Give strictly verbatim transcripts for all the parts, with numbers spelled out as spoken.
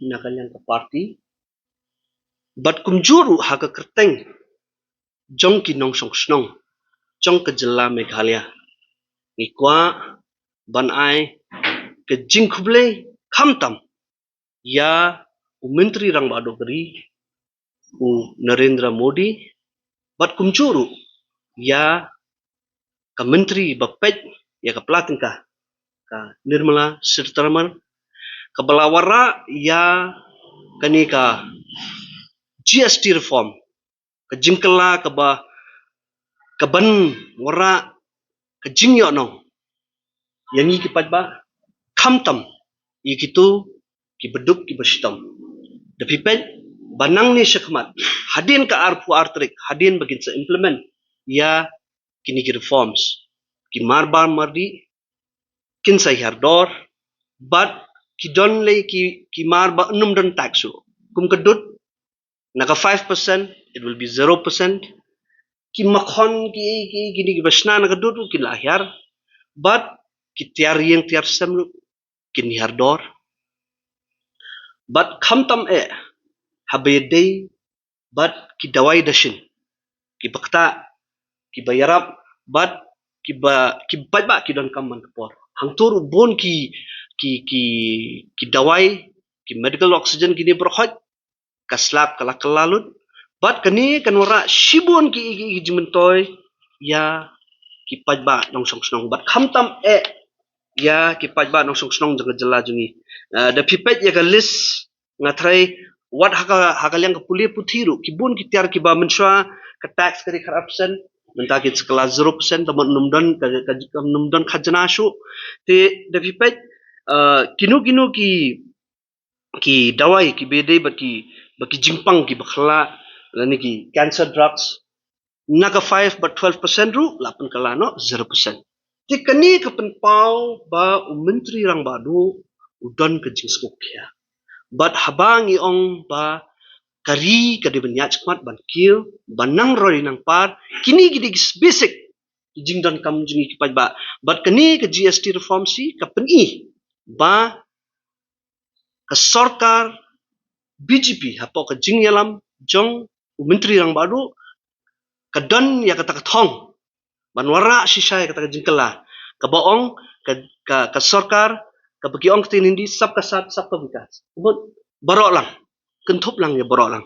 na ka liang ka party, bad kumjuh ruh ha ka kyrteng jong ki nongshong shnong jong ka jylla Meghalaya, ngi kwah ban ai ka jingkhublei khamtam ïa u Myntri Rangbah Duh ka ri, u Narendra Modi, bad kumjuh ruh ïa ka Myntri ba peit ïa ka pla tyngka, ka Nirmala Sitharaman, kaba la wanrah ïa kane ka G S T reform, ka jingkylla kaba, kaban wanrah ka jingïohnong ïa ngi ki paidbah, khamtam ïa kito kiba duk kiba shitom. Da phi peit, ba nangne shakhmat, hadien ka arphew ar tarik, hadien ba kin sa implement ïa kine ki reforms, ki mar bar mardi kin sa hiar dor, bad ki don lei ki, ki mar ba ym don tax ruh. Kum ka dud, na ka five percent, it will be zero percent. Ki makhon, ki, ki, kine kiba shna na ka dud ruh kin la hiar, bad ki tiar ïing tiar sem ruh kin hiar dor. Bad khamtam eh, haba ïadei bad ki dawai dashin, kiba ktah, kiba ïarap, bad kiba, ki paidbah ki donkam man ka por. Hangto ruh bun ki, ki, ki, ki dawai, ki medical oxygen, kine baroh, ka slap ka la kylla lut. Bad kane kan wanrah shibun ki, ki, ki jingmyntoi ïa ki paidbah nongshong shnong. Bad khamtam eh ïa ki paidbah nongshong shnong jong ka jylla jong ngi. Ah, da phi peit ïa ka list, nga tharai wat ha ka, ha ka liang ka pule puthi ruh, ki bun ki tiar kiba mynshuwa ka tax ka dei khatar percent, mynta ki sa kylla zero percent, tangba ym don ka, ka, ym don khajna shuh. Te da phi peit, ah, kino kino ki, ki dawai kiba ïadei bad ki, bad ki jingpang kiba khyllah, lane ki cancer drugs, na ka five bad twelve percent ruh la pynkylla noh zero percent. Te kane ka pynpaw ba u Myntri Rangbah Duh u don ka jingsngewkhia. Bad haba ngi ong ba ka ri ka dei ban ïaid shakhmat ban kiew, ban nang roi nang par, kine ki dei ki basic ki jingdonkam jong ngi ki paidbah. Bad kane ka G S T reform shi ka pyni ba ka sorkar B J P hapoh ka jingïalam jong u Myntri Rangbah Duh ka don ïa kata ka thong ban wanrah shisha ïa kata ka jingkylla, kaba ong ka, ka, ka sorkar, kaba ki ong ktien Hindi, sabka saath, sabka vikas. Bad baroh lang, kynthup lang ïa baroh lang.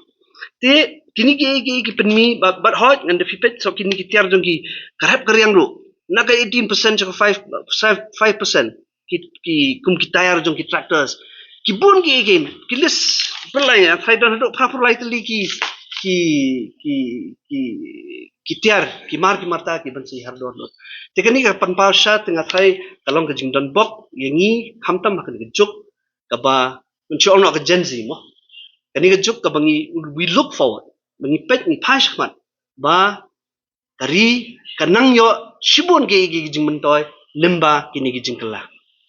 Te kine ki, ki, ki pynmih bad, bad hooid ngan da phi peit, so kine ki tiar jong ki, ka rep ka riang ruh, na ka eighteen percent sha ka five, five percent, ki, ki, kum ki tyre jong ki tractors, ki bun ki, ki, ki list, pynlai, nga tharai don haduh phra phew lai tylli ki, ki, ki, ki, ki tiar, ki mar ki marta kiban sa hiar dor lut. Te kane ka pynpaw shisha, te nga tharai ka long ka jingdon bok ïa ngi, khamtam ha kane ka juk kaba, ngan shu ong noh ka Gen Z mo. Kane ka juk kaba ngi, we look forward, ba ngi peit, ngi phai shakhmat ba ka ri ka nang ïoh shibun ki, ki, ki jingmyntoi lyngba kine ki jingkylla.